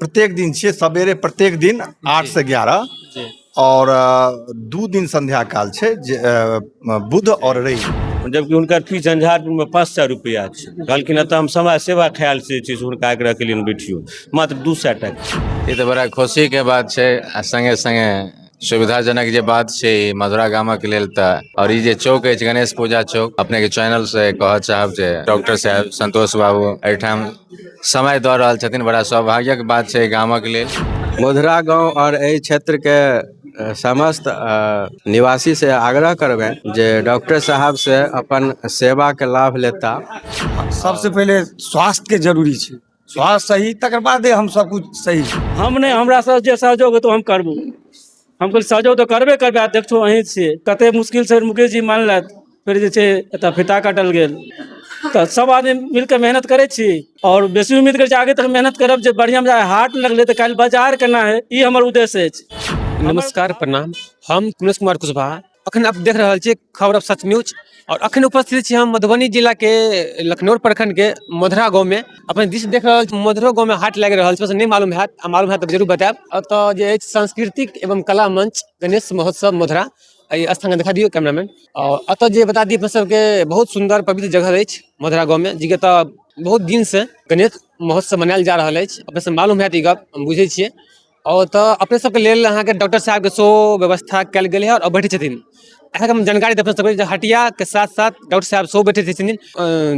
प्रत्येक दिन छियै सवेरे, प्रत्येक दिन 8 से 11 और 2 दिन संध्या काल छै जे बुध और रवि। जबकि हुनकर फीस झंझारपुरमे 500 रुपैआ छै। कहलखिन एतऽ हम समाज सेवा ख्याल से जे छै से हुनका आग्रह केलियनि, बैठियौ, मात्र 200 टाका। ई तऽ बड़ा खुशीके बात छै आ सङ्गे सङ्गे सुविधाजनक जे बात छै ई मधुरा गामक लेल तऽ। आओर ई जे चौक अछि, गणेश पूजा चौक, अपनेके चैनलसँ कहऽ चाहब जे डॉक्टर साहेब संतोष बाबू एहिठाम समय दऽ रहल छथिन, बड़ा सौभाग्यक बात छै गामक लेल। मधुरा गांव और एहि क्षेत्रके समस्त निवासी से आग्रह करबनि जे डॉक्टर साहब से अपन सेवाके लाभ लेता। सबसे पहिले स्वास्थ्यके जरूरी छै। स्वास्थ्य सही, तकर बादे हम सब कुछ सही। हम नहि, हमरा सब जे सहयोग हेतौ हम करबो। हम कहलियै सहयोग तऽ करबे करबै। आ देखतो अहीं छियै कते मुश्किलसँ मुकेश जी मानलथि। फेर जे छै एतऽ फीता काटल गेल, तऽ सब आदमी मिलके मेहनत करै छी आओर बेसी उम्मीद करै छी आगे तक मेहनत करब जे बढ़िआँ हाट लगलै तऽ काल्हि बाजार केना है, ई हमर उद्देश्य अछि। नमस्कार, प्रणाम। हम कुमेश कुमार कुशवाहा, अखन आप देख रहल छियै खबर ऑफ सच न्यूज और अखन उपस्थित छी हम मधुबनी जिला के लखनौर प्रखंड के मधुरा गाँव में। अपने दिस देख रहल छी, मधुरो गाँव में हाट लागि रहल छै। नहि मालूम हैत आ मालूम हैत तऽ जरूर बतायब। एतऽ जे अछि सांस्कृतिक एवं कला मंच गणेश महोत्सव मधुरा, एहि स्थान के देखा दियौ कैमरामैन। और एतऽ जे बता दी अपना सबके, बहुत सुन्दर पवित्र जगह अछि मधुरा गाँव में, जे एतऽ बहुत दिन से गणेश महोत्सव मनायल जा रहल अछि। अपने सब मालूम हैत ई गप, हम बुझै छियै। आओर तऽ अपने सबके लेल अहाँके डॉक्टर साहबके सेहो व्यवस्था कयल गेलै हँ आओर बैठै छथिन। अहाँके हम जानकारी दऽ सकबै जे हटियाके साथ साथ डॉक्टर साहब सेहो बैठै छथिन।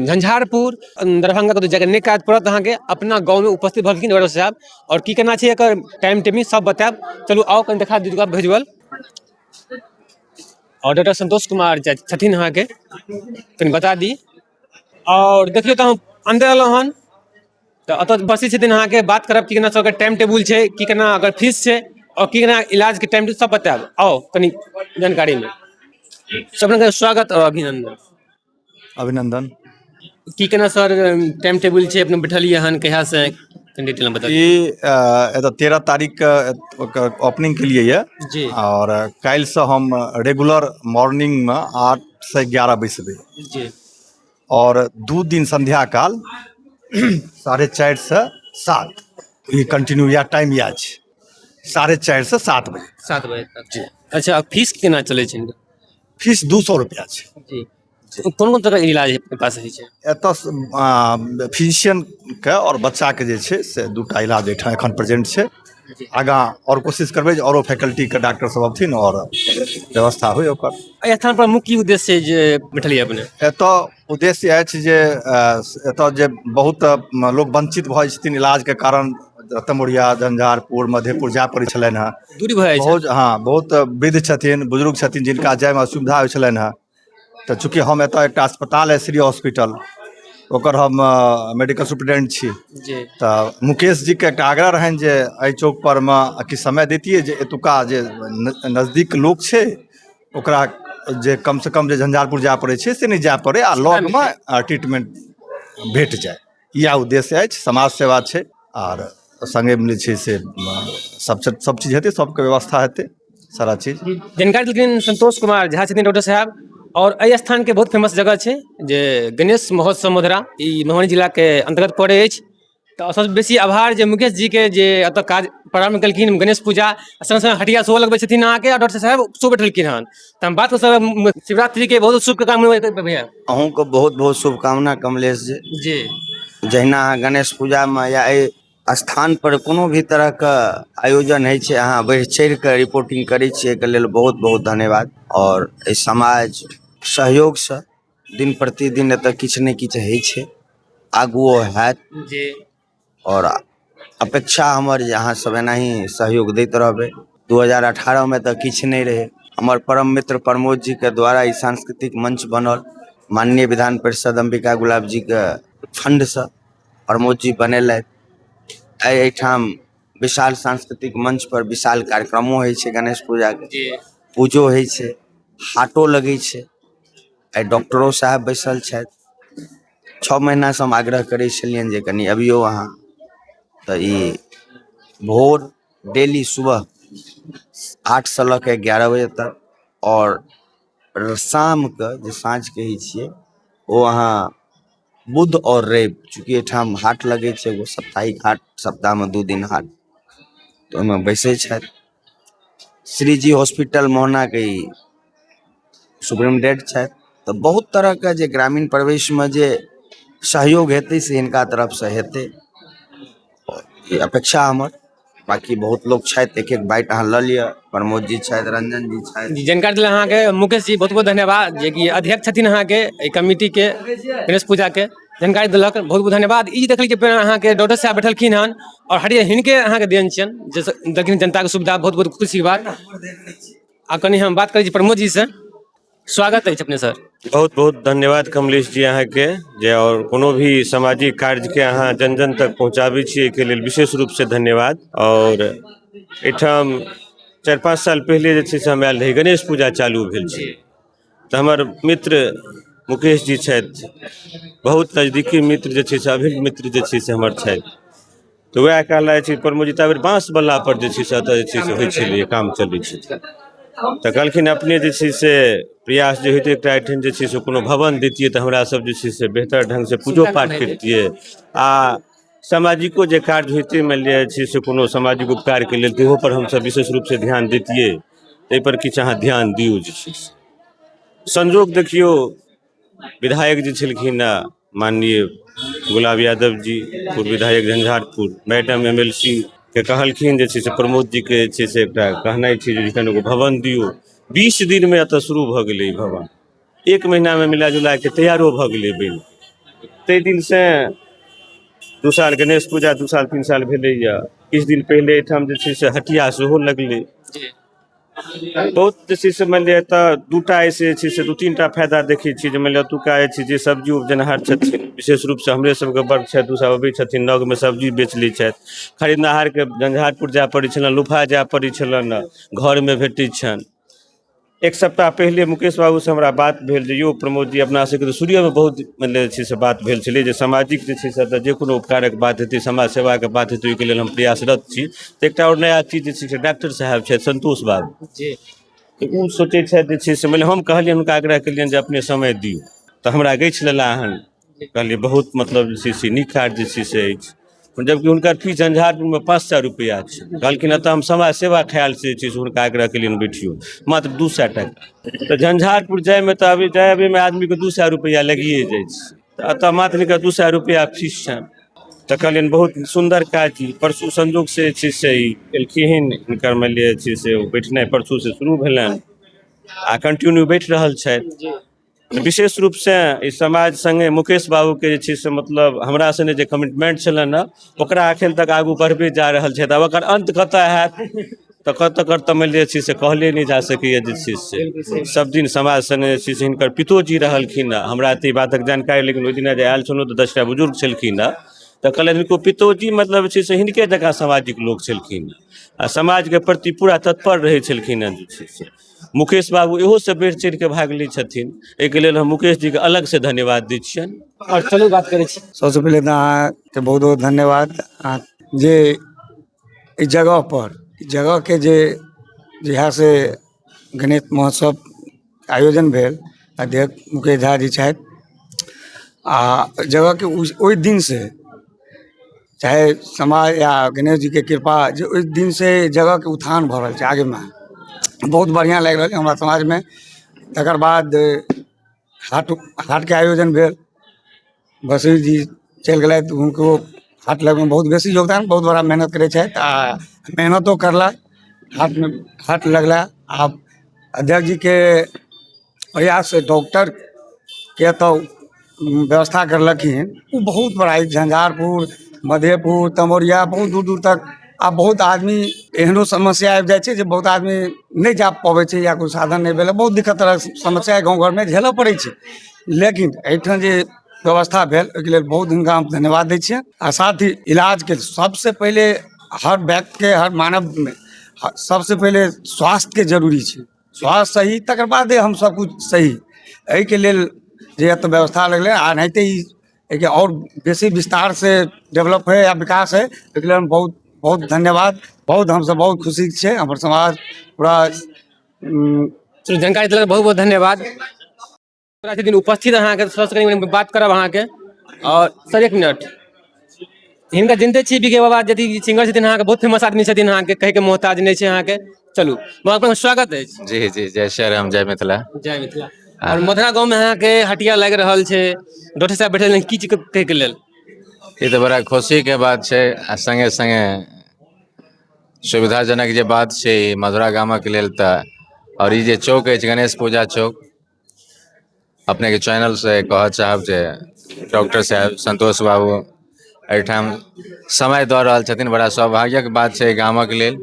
झंझारपुर, दरभंगा कतहु जाइके नहि काज पड़त अहाँके, अपना गाँवमे उपस्थित भऽ गेलखिन डॉक्टर साहब। आओर की केना छै, एकर टाइम टेबिंग सब बतायब। चलू आउ, कनि देखा दिअ विजुअल। आओर डॉक्टर संतोष कुमार छथिन अहाँके, कनि बता दी। आओर देखियौ तऽ हम अन्दर एलहुँ हन तऽ एतऽ बसै छथिन। अहाँके बात करब की केना सबके टाइम टेबुल छै, की केना अगर फीस छै आओर की केना इलाजके टाइम टेबुल सब बतायब। आउ कनि जानकारीमे। सबके स्वागत आओर अभिनन्दन। अभिनन्दन। की केना सर टाइम टेबुल छै? अपने बैठलियै हन कहियासँ, कनि डिटेलमे बता। ई एतऽ 13 तारीखके ओकर ओपनिंग केलियै यऽ आओर काल्हिसँ हम रेगुलर मॉर्निंगमे 8 से 11 बैसबै आओर 2 दिन संध्या काल 4:30 से 7। ई कंटिन्यू इएह टाइम इएह छै, 4:30 से 7 बजे। 7 बजे तक जी। अच्छा, फीस केना चलै छै हिनकर? फीस 200 रुपैआ छै। जी, कोन कोन तरहके इलाज अपने पास होइ छै? एतऽ फिजिशियनके आओर बच्चाके जे छै से दूटा इलाज एहिठाम एखन प्रेजेंट छै। आगाँ आओर कोशिश करबै जे औरो फैकल्टीके डॉक्टर सब अबथिन आओर व्यवस्था होइ ओकर। एहि स्थान पर मुख्य की उद्देश्य छै जे बैठलियै अपने? एतऽ उद्देश्य अछि जे एतऽ जे बहुत लोक वंचित भऽ जाइ छथिन इलाजके कारण, तमुरिया, झंझारपुर, मधेपुर जाय पड़ै छलनि हेँ। दूरी भऽ जाइ छै। बहुत, हँ, बहुत वृद्ध छथिन, बुजुर्ग छथिन, जिनका जायमे असुविधा होइ छलनि हेँ। तऽ चूँकि हम एतऽ एकटा अस्पताल है श्री हॉस्पिटल, ओकर हम मेडिकल सुप्रिटेंडेंट छी। तऽ मुकेश जीके एकटा आग्रह रहनि जे एहि चौक पर मे किछु समय दैतियै जे एतुका जे नजदीक लोक छै ओकरा जे कमसँ कम जे झंझारपुर जाय पड़ै छै से नहि जाय पड़ै आ लगमे ट्रीटमेंट भेट जाय। इएह उद्देश्य अछि, समाज सेवा छै। आर सङ्गे जे छै से सब सब चीज हेतै, सबके व्यवस्था हेतै, सारा चीज। जानकारी देलखिन संतोष कुमार झा छथिन डॉक्टर साहब। आओर एहि स्थानके बहुत फेमस जगह छै जे गणेश महोत्सव मधुरा, ई मधुबनी जिलाके अन्तर्गत पड़ै अछि। तऽ सबसँ बेसी आभार जे मुकेश जीके जे एतऽ काज प्रारम्भ केलखिन गणेश पूजा, सङ्ग सङ्ग हटिया सेहो लगबै छथिन अहाँके आओर डॉक्टर साहब सेहो बैठलखिन हन। तऽ हम बात सर, शिवरात्रिके बहुत शुभकामना भैया। अहूँके बहुत बहुत शुभकामना कमलेश जी। जहिना अहाँ गणेश पूजामे या एहि स्थान पर कोनो भी तरहके आयोजन होइ छै, अहाँ बढ़ि चढ़ि कऽ रिपोर्टिंग करै छियै, एहिके लेल बहुत बहुत धन्यवाद। आओर एहि समाज सहयोगसँ दिन प्रतिदिन एतऽ किछु ने किछु होइ छै, आगुओ हैत। आओर अपेक्षा हमर जे अहाँ सब एनाही सहयोग दैत रहबै। 2018मे तऽ किछु नहि रहै। हमर परम मित्र प्रमोद जीके द्वारा ई सांस्कृतिक मंच बनल। माननीय विधान परिषद अम्बिका गुलाब जीके फंडसँ प्रमोद जी बनेलथि। आइ एहिठाम विशाल सांस्कृतिक मंच पर विशाल कार्यक्रमो होइ छै, गणेश पूजाके पूजो होइ छै, हाटो लगै छै। आइ डॉक्टरो साहब बैसल छथि। 6 महीनासँ हम आग्रह करै छलियनि जे कनि अबियौ अहाँ। तऽ ई भोर डेली सुबह 8सँ लऽ कऽ 11 बजे तक आओर शामके जे साँझके होइ छियै, ओ अहाँ बुध आओर रवि, चूँकि एहिठाम हाट लगै छै एगो साप्ताहिक हाट, सप्ताहमे 2 दिन हाट, तऽ ओहिमे बैसै छथि। श्रीजी हॉस्पिटल मोहनाके ई सुपरिटेंडेंट छथि। तऽ बहुत तरहके जे ग्रामीण परिवेशमे जे सहयोग हेतै से हिनका तरफसँ हेतै, ई अपेक्षा हमर। बाकी बहुत लोक छथि, एक एक बाइट अहाँ लऽ लिअ। प्रमोद जी छथि, रंजन जी छथि। जी, जानकारी देल अहाँके मुकेश जी, बहुत बहुत धन्यवाद, जे कि अध्यक्ष छथिन अहाँके एहि कमिटीके गणेश पूजाके, जानकारी देलक, बहुत बहुत धन्यवाद। ई देखलियै कि अहाँके डॉक्टर साहब बैठलखिन हन आओर हरियर हिनके अहाँके देन छियनि जे देलखिन जनताके सुविधा, बहुत बहुत खुशीके बात। आ कनि हम बात करै छी प्रमोद जी से। स्वागत अछि अपने सर। बहुत बहुत धन्यवाद कमलेश जी अहाँके, जे आओर कोनो भी सामाजिक कार्यके अहाँ जन जन तक पहुँचाबै छी, एहिके लेल विशेष रूपसँ धन्यवाद। आओर एहिठाम 4-5 साल पहिले जे छै से हम आयल रही, गणेश पूजा चालू भेल छै, तऽ हमर मित्र मुकेश जी छथि, बहुत नजदीकी मित्र जे छै से, अभिन्न मित्र जे छै से हमर छथि, तऽ वएह कहला छै प्रमोद जी, ताबे बाँसवला पर जे छै से एतऽ जे छै से होइ छलै, काम चलै छै, तऽ कहलखिन अपने जे छै से प्रयास जे होइतै एकटा एहिठाम जे छै से कोनो भवन दैतियै तऽ हमरा सब जे छै से बेहतर ढङ्गसँ पूजो पाठ करितियै आ सामाजिको जे कार्य होइतै, मानि लिअ जे छै से कोनो सामाजिक उपकारके लेल, ताहू पर हमसब विशेष रूपसँ ध्यान दैतियै, ताहिपर किछु अहाँ ध्यान दियौ। जे छै से संजोग देखियौ, विधायक जे छलखिन हँ माननीय गुलाब यादव जी, पूर्व विधायक Jhanjharpur, madam M L C के कहलखिन जे छै से प्रमोद जीके जे छै से एकटा कहनाइ छै जे एहिठाम एगो भवन दियौ। 20 दिनमे एतऽ शुरू भऽ गेलै ई भवन, 1 महीनामे मिला जुलाके तैयारो भऽ गेलै बनि। ताहि दिनसँ 2 साल गणेश पूजा, 2 साल 3 साल भेलैए। किछु दिन पहिले एहिठाम जे छै से हटिया सेहो लगलै। बहुत जे छै से मानि लिअ एतऽ दूटा एहिसँ जे छै से 2-3 टा फायदा देखै छियै, जे मानि लिअ एतुका जे छै जे सब्जी उपजेनहार छथिन, विशेष रूपसँ हमरे सबके वर्ग छथि, ओसब अबै छथिन लगमे सब्जी बेच लै छथि। खरीदनहारके झंझारपुर जाय पड़ै छलनि, लुफा जाय पड़ै छलनि, घरमे भेटै छनि। 1 सप्ताह पहिले मुकेश बाबूसँ हमरा बात भेल जे यौ प्रमोद जी, अपना सबके तऽ शुरुएमे बहुत मानि लिअ जे छै से बात भेल छलै जे सामाजिक जे छै से एतऽ जे कोनो उपकारक बात हेतै, समाज सेवाके बात हेतै, ओहिके लेल हम प्रयासरत छी। तऽ एकटा आओर नया चीज जे छै से डॉक्टर साहेब छथि संतोष बाबू जी, तऽ ओ सोचै छथि जे छै से मानि लिअ हम कहलियनि हुनका, आग्रह केलियनि जे अपने समय दियौ, तऽ हमरा गछि लेला हन। कहलियै बहुत मतलब जे छै से नीक कार्य जे छै से अछि, जबकि हुनकर फीस झंझारपुरमे 500 रुपैआ छै। कहलखिन एतऽ हम समाज सेवा ख्यालसँ जे छै से हुनका आग्रह केलियनि बैठियौ, मात्र 200 टाका। तऽ झंझारपुर जाइमे तऽ अभी जाय अबैमे आदमीके 200 रुपैआ लगिए जाइ छै, तऽ एतऽ मात्र हिनकर 200 रुपैआ फीस छनि। तऽ कहलियनि बहुत सुन्दर काज ई। परसू संजोगसँ जे छै से ई एलखिन, हिनकर मानि लिअ जे छै से ओ बैठनाइ परसूसँ शुरू भेलनि आ कंटिन्यू बैठि रहल छथि। विशेष रूपसँ ई समाज सङ्गे मुकेश बाबूके जे छै से मतलब हमरा सङ्गे जे कमिटमेंट छलनि हँ, ओकरा एखन तक आगू बढ़बैत जा रहल छथि। आब एकर अन्त कतऽ हैत तऽ कतऽ तऽ मानि लिअ जे छै से कहले नहि जा सकैए। जे छै से सब दिन समाज सङ्गे जे छै से हिनकर पितोजी रहलखिन हँ, हमरा तऽ ई बातक जानकारी, लेकिन ओहि दिना जे आयल छलहुँ तऽ 10टा बुजुर्ग छलखिन हँ, तऽ कहलथि हिनको पितोजी मतलब जे छै से हिनके जकाँ सामाजिक लोक छलखिन हँ आ समाजके प्रति पूरा तत्पर रहै छलखिन हँ। जे छै से मुकेश बाबू इहो से बढ़ि चढ़िके भाग लै छथिन, एहिके लेल हम मुकेश जीके अलगसँ धन्यवाद दै छियनि। आओर चलू बात करै छी। सबसँ पहिले तऽ अहाँके बहुत बहुत धन्यवाद, अहाँ जे एहि जगहपर जगहके जे जहियासँ गणेश महोत्सव आयोजन भेल, अध्यक्ष मुकेश झा जी छथि आ जगहके ओहि दिनसँ चाहे समाज या गणेश जीके कृपा जे ओहि दिनसँ जगहके उत्थान भऽ रहल छै आगेमे, बहुत बढ़िआँ लागि रहल छै हमरा समाजमे। तकर बाद हाट हाटके आयोजन भेल, बशीर जी चलि गेलथि, हुनको हाट लगबैमे बहुत बेसी योगदान, बहुत बड़ा मेहनत करै छथि आ मेहनतो करला, हाटमे हाट लगला। आब अध्यक्ष जीके प्रयाससँ डॉक्टरके एतऽ व्यवस्था करलखिन, ओ बहुत बड़ा झंझारपुर, मधेपुर, तमोरिया, बहुत दूर दूर तक आब बहुत आदमी एहनो समस्या आबि जाइ छै जे बहुत आदमी नहि जा पबै छै या कोइ साधन नहि भेलै, बहुत दिक्कत तरहक समस्या गाँव घरमे झेलऽ पड़ै छै। लेकिन एहिठाम जे व्यवस्था भेल ओहिके लेल बहुत हिनका हम धन्यवाद दै छियनि। आ साथ ही इलाजके सबसँ पहिले हर व्यक्तिके, हर मानवमे सबसँ पहिले स्वास्थ्यके जरूरी छै। स्वास्थ्य सही तकर बादे हम सब कुछ सही। एहिके लेल जे एतऽ व्यवस्था लगलै आ एनाहिते ई एहिके आओर बेसी विस्तारसँ डेवलप होइ आ विकास होइ, एहिके लेल हम बहुत बहुत धन्यवाद, बहुत हमसब बहुत खुशी छियै, हमर समाज पूरा। चलू, जानकारी देलक, बहुत बहुत धन्यवाद। छथिन उपस्थित अहाँके, सर कनि बात करब अहाँके। आओर सर एक मिनट, हिनका चिन्हते छी बीके बाबा यदि सिंगर छथिन अहाँके, बहुत फेमस आदमी छथिन, अहाँके कहैके मोहताज नहि छै अहाँके। चलू बाबा, अपन स्वागत अछि। जी जी, जय श्री राम, जय मिथिला। जय मिथिला। आओर मधुरा गाँवमे अहाँके हटिया लागि रहल छै, डॉक्टर साहब बैठल छथिन, की चीज कहैके लेल? ई तऽ बड़ा खुशीके बात छै आ सङ्गे सङ्गे सुविधाजनक जे बात छै ई मधुरा गामक लेल तऽ। आओर ई जे चौक अछि गणेश पूजा चौक, अपनेके चैनलसँ कहऽ चाहब जे डॉक्टर साहेब सन्तोष बाबू एहिठाम समय दऽ रहल छथिन, बड़ा सौभाग्यक बात छै गामक लेल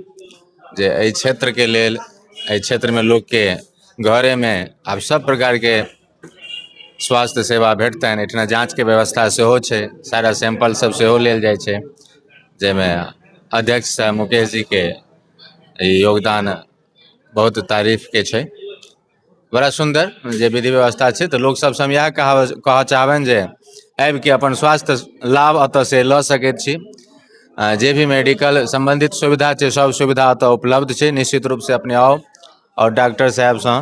जे एहि क्षेत्रके लेल, एहि क्षेत्रमे लोकके घरेमे आब सब प्रकारके स्वास्थ्य सेवा भेटतनि। एहिठिना जाँचके व्यवस्था सेहो छै, सारा सैंपल सब सेहो लेल जाइ छै, जाहिमे अध्यक्ष साहब मुकेश जीके योगदान बहुत तारीफके छै। बड़ा सुन्दर जे विधि व्यवस्था छै, तऽ लोक सबसँ हम इएह कहऽ चाहबनि जे आबिके अपन स्वास्थ्य लाभ एतऽसँ लऽ सकैत छी। जे भी मेडिकल सम्बन्धित सुविधा छै, सब सुविधा एतऽ उपलब्ध छै। निश्चित रूपसँ अपने आउ आओर डॉक्टर साहेबसँ।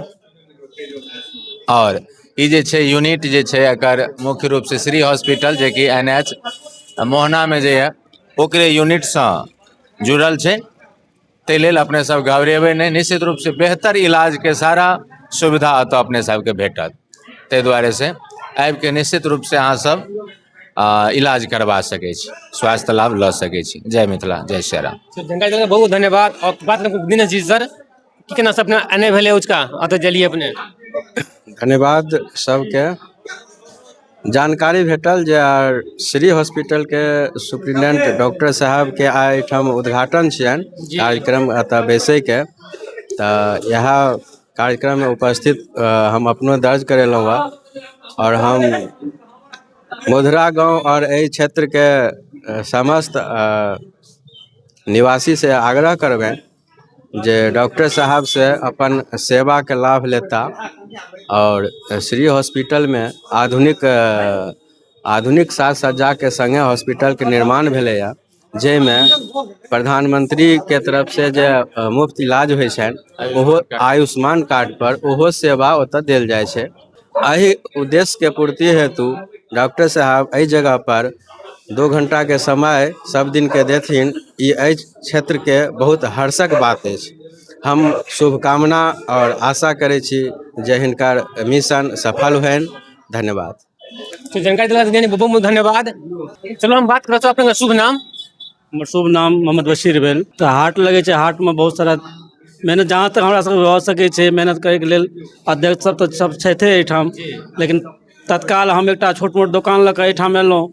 आओर ई जे छै यूनिट जे छै, एकर मुख्य रूपसँ श्री हॉस्पिटल जेकि एन एच मोहनामे जे यऽ, ओकरे यूनिटसँ जुड़ल छै। ताहि लेल अपने सब घबरेबै नहि, निश्चित रूपसँ बेहतर इलाजके सारा सुविधा एतऽ अपने सबके भेटत। ताहि दुआरे से आबिके निश्चित रूपसँ अहाँ सब इलाज करबा सकै छी, स्वास्थ्य लाभ लऽ सकै छी। जय मिथिला, जय श्री राम। सर, जानकारी देला बहुत धन्यवाद। और बात करब दिनेश जी सर, की केना सपना एने भेलै उचका अतऽ जलिए अपने? धन्यवाद सबके। जानकारी भेटल जे श्री हॉस्पिटलके सुप्रिटेंडेंट डॉक्टर साहबके आइ एहिठाम उद्घाटन छियनि, कार्यक्रम एतऽ बैसैके, तऽ इएह कार्यक्रममे उपस्थित हम अपनो दर्ज करेलहुँ हँ। आओर हम मधुरा गाँव आओर एहि क्षेत्रके समस्त निवासीसँ आग्रह करबनि जे डॉक्टर साहबसँ अपन सेवाके लाभ लेता। आओर श्री हॉस्पिटलमे आधुनिक आधुनिक साज सज्जाके सङ्गे हॉस्पिटलके निर्माण भेलैए, जाहिमे प्रधानमंत्रीके तरफसँ जे मुफ्त इलाज होइ छनि, ओहो आयुष्मान कार्डपर ओहो सेवा ओतय देल जाइ छै। एहि उद्देश्यके पूर्ति हेतु डॉक्टर साहब एहि जगहपर 2 घण्टाके समय सब दिनके देथिन, ई एहि क्षेत्रके बहुत हर्षक बात अछि। हम शुभकामना आओर आशा करै छी जे हिनकर मिशन सफल होइन। धन्यवाद। तो जानकारी देला बहुत बहुत धन्यवाद। चलो हम बात करब अपने शुभ नाम? हमर शुभ नाम मोहम्मद बशीर भेल। तऽ हाट लगै छै, हाटमे बहुत सारा मेहनत जहाँ तक हमरा सबके भऽ सकै छै मेहनत करैके लेल। अध्यक्ष सब तऽ सब छथिए एहिठाम, लेकिन तत्काल हम एकटा छोट मोट दोकान लऽ कऽ एहिठाम एलहुँ।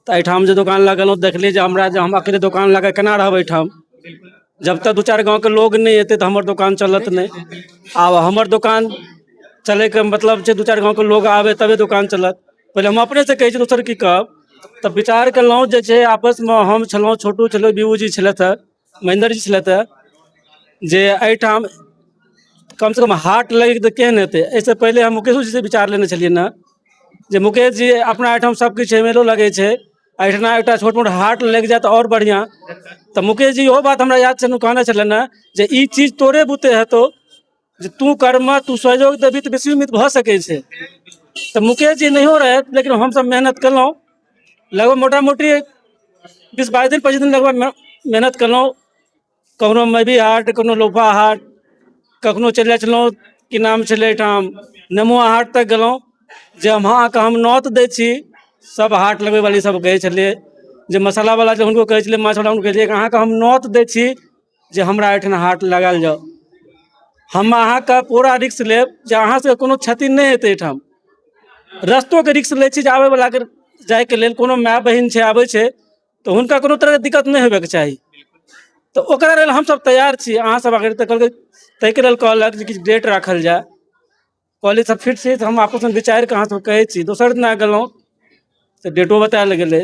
तऽ एहिठाम जे दोकान लऽ गेलहुँ, देखलियै जे हमरा जे हम अकेले दोकान लऽ कऽ केना रहब एहिठाम? जब तक दू चारि गाँवके लोग नहि एतै तऽ हमर दोकान चलत नहि। आब हमर दोकान चलैके मतलब छै दू चारि गाँवके लोग आबै तबे दोकान चलत। पहिले हम अपनेसँ कहै छी, दोसर की कहब? तऽ विचार केलहुँ जे छै आपसमे, हम छलहुँ, छोटू छलै, बिबू जी छलथि हँ, महेन्द्र जी छलथि हँ, जे एहिठाम कमसँ कम हाट लागि तऽ केहन हेतै। एहिसँ पहिले हम मुकेशो जीसँ विचार लेने छलियनि हँ जे मुकेश जी, अपना एहिठाम सब किछु छै, मेलो लगै छै, एहिठिना एकटा छोट मोट हाट लागि जाय तऽ आओर बढ़िआँ। तऽ मुकेश जी इहो बात हमरा याद छनि, ओ कहने छलनि हँ जे ई चीज तोरे बुते हेतौ, जे तू करमे, तू सहयोग देबही तऽ बेसी उम्मीद भऽ सकै छै। तऽ मुकेश जी नहियो रहथि, लेकिन हमसब मेहनत केलहुँ। लगभग मोटा मोटी 20 22 दिन, 25 दिन लगभग मेहनत केलहुँ। कखनो मैबी हाट, कखनो लोफा हाट, कखनो चलि जाइ छलहुँ, की नाम छलै एहिठाम, नेमुआ हाट तक गेलहुँ, जे हम अहाँके हम नौत दै छी। सब हाट लगबै वाली सब कहै छलियै जे मसालावला जे हुनको कहै छलियै, माछवला हुनको कहै छलियै, अहाँके हम नौत दै छी जे हमरा एहिठाम हाट लगायल जाउ। हम अहाँके पूरा रिस्क लेब जे अहाँ सबके कोनो क्षति नहि हेतै। एहिठाम रस्तोके रिस्क लै छी जे आबैवलाके जाइके लेल कोनो माय बहिन छै, आबै छै तऽ हुनका कोनो तरहके दिक्कत नहि हेबाक चाही, तऽ ओकरा लेल हमसब तैयार छी। अहाँ सब अगर तऽ कहलकै, ताहिके लेल कहलक जे किछु डेट राखल जाय। कहलियै सब फिट छै तऽ हम आपसमे विचारि कऽ अहाँ सबके कहै छी। दोसर दिना गेलहुँ तऽ डेटो बतायल गेलै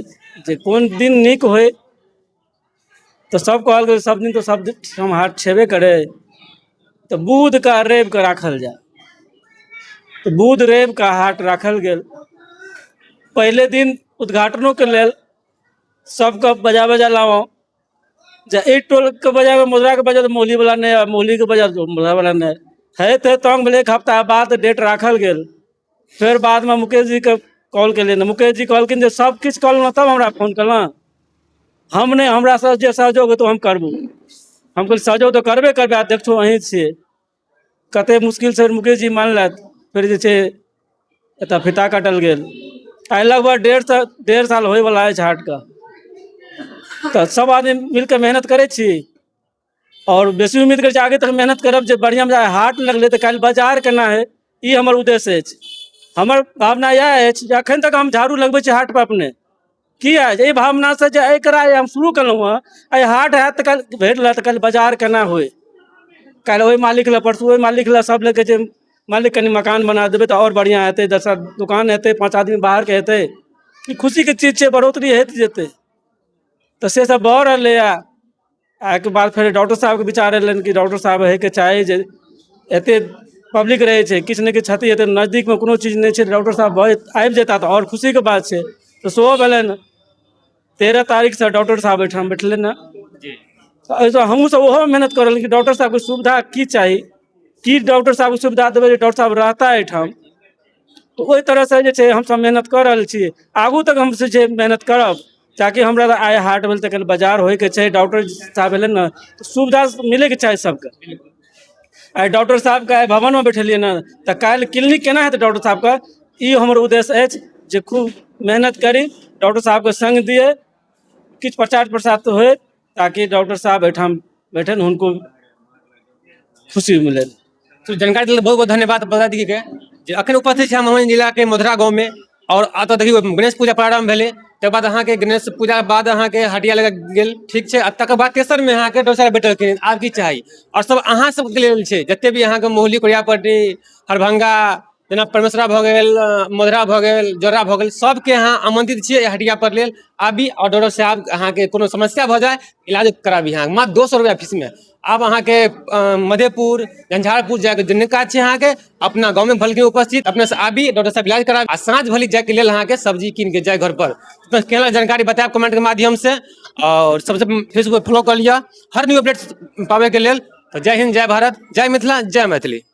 जे कोन दिन नीक होइ। तऽ सब कहलकै सब दिन तऽ सब दिन हाट छेबे करै, तऽ बुधके आ रविके राखल जाय। तऽ बुध रविके हाट राखल गेल। पहिले दिन उद्घाटनोके लेल सबके बजा बजा लाबऽ, जे एहि टोलके बजाबै, मधुराके बजा तऽ मौलीवला नहि आयल, मौलीके बजा तऽ मधुरावला नहि आयल। होइत होइत तंग भेलै, एक हफ्ता बाद डेट राखल गेल। फेर बादमे मुकेश जीके कॉल केलियै मुकेश जी कहलखिन जे सब किछु कऽ लेलहुँ तब हमरा फोन केलहुँ। हम नहि, हमरासँ जे सहयोग हेतौ हम करबो। हम कहलियै सहयोग तऽ करबे करबै, आ देखतो अहीं छियै कतेक मुश्किलसँ मुकेश जी मानलथि। फेर जे छै एतऽ फीता काटल गेल। आइ लगभग 1.5 साल होइवला अछि हाटके। तऽ सब आदमी मिलके मेहनत करै छी आओर बेसी उम्मीद करै छी आगे तक मेहनत करब जे बढ़िआँ हाट लगलै तऽ काल्हि बाजार केना हइ, ई हमर उद्देश्य अछि। हमर भावना इएह अछि जे एखन तक हम झाड़ू लगबै छी हाटपर अपने, किया एहि भावनासँ जे एकरा हम शुरू केलहुँ हँ, आइ हाट हैत तऽ काल्हि भेट तऽ काल्हि बाजार केना होइ, काल्हि ओहि मालिक लए, परसू ओहि मालिक लए, सब लए कहै छै मालिक कनि मकान बना देबै तऽ आओर बढ़िआँ हेतै, 10 दुकान हेतै, 5 आदमी बाहरके हेतै, ई खुशीके चीज छै, बढ़ोतरी होइत जेतै। तऽ से सब भऽ रहलैए। एहिके बाद फेर डॉक्टर साहबके विचार एलनि कि डॉक्टर साहब होइके चाही, जे एतेक पब्लिक रहै छै, किछु ने किछु क्षति हेतै, नजदीकमे कोनो चीज नहि छै, डॉक्टर साहब भऽ आबि जेता तऽ आओर खुशीके बात छै। तऽ सेहो भेलनि। 13 तारीखसँ डॉक्टर साहब एहिठाम बैठलनि हँ। तऽ एहिसँ हमहूँ सब ओहोमे मेहनत कऽ रहल कि डॉक्टर साहबके सुविधा की चाही, की डॉक्टर साहबके सुविधा देबै जे डॉक्टर साहब रहता एहिठाम। तऽ ओहि तरहसँ जे छै हमसब मेहनत कऽ रहल छी। आगू तक हम जे छै मेहनत करब, ताकि हमरा आइ हाट भेल तऽ काल्हि बाजार होइके छै। डॉक्टर साहब एलै ने तऽ सुविधा मिलैके चाही सबके। आइ डॉक्टर साहबके आइ भवनमे बैठेलियै ने तऽ काल्हि क्लिनिक केना हेतै डॉक्टर साहबके, ई हमर उद्देश्य अछि जे खूब मेहनत करी, डॉक्टर साहबके सङ्ग दियै, किछु प्रचार प्रसार तऽ होइ ताकि डॉक्टर साहब एहिठाम बैठन, हुनको खुशी मिले। तो जानकारी लेल बहुत बहुत धन्यवाद। बता दी के जे अखन उपस्थित छी हम मधुबनी जिलाके मधुरा गाँवमे आओर एतऽ देखियौ गणेश पूजा प्रारम्भ भेलै, तकर बाद अहाँके गणेश पूजा बाद अहाँके हटिया लग गेल, ठीक छै, आ तकर बाद तेसरमे अहाँके डॉक्टर साहब बैठलखिन। आब की चाही? आओर सब अहाँ सबके लेल छै, जते भी अहाँके महुली, कोरियापट्टी, हरभंगा, जेना परमेश्वरा भऽ गेल, मधुरा भऽ गेल, जोड़ा भऽ गेल, सबके अहाँ आमन्त्रित छियै हटिया पर लेल आबी आओर डॉक्टर साहब अहाँके कोनो समस्या भऽ जाय इलाज कराबी अहाँ मात्र 200 रुपैआ फीसमे। आब अहाँके मधेपुर, झंझारपुर जायके जे काज छै, अहाँके अपना गाँवमे भलके उपस्थित अपने से आबी, डॉक्टर साहब इलाज कराबी आ साँझ भली जायके लेल अहाँके सब्जी कीन के जाय घर पर। तऽ केना जानकारी बतायब कमेंटके माध्यमसँ आओर सबसँ फेसबुक फॉलो कऽ लिअ हर न्यू अपडेट पाबैके लेल। तऽ जय हिन्द, जय भारत, जय मिथिला, जय मैथिली।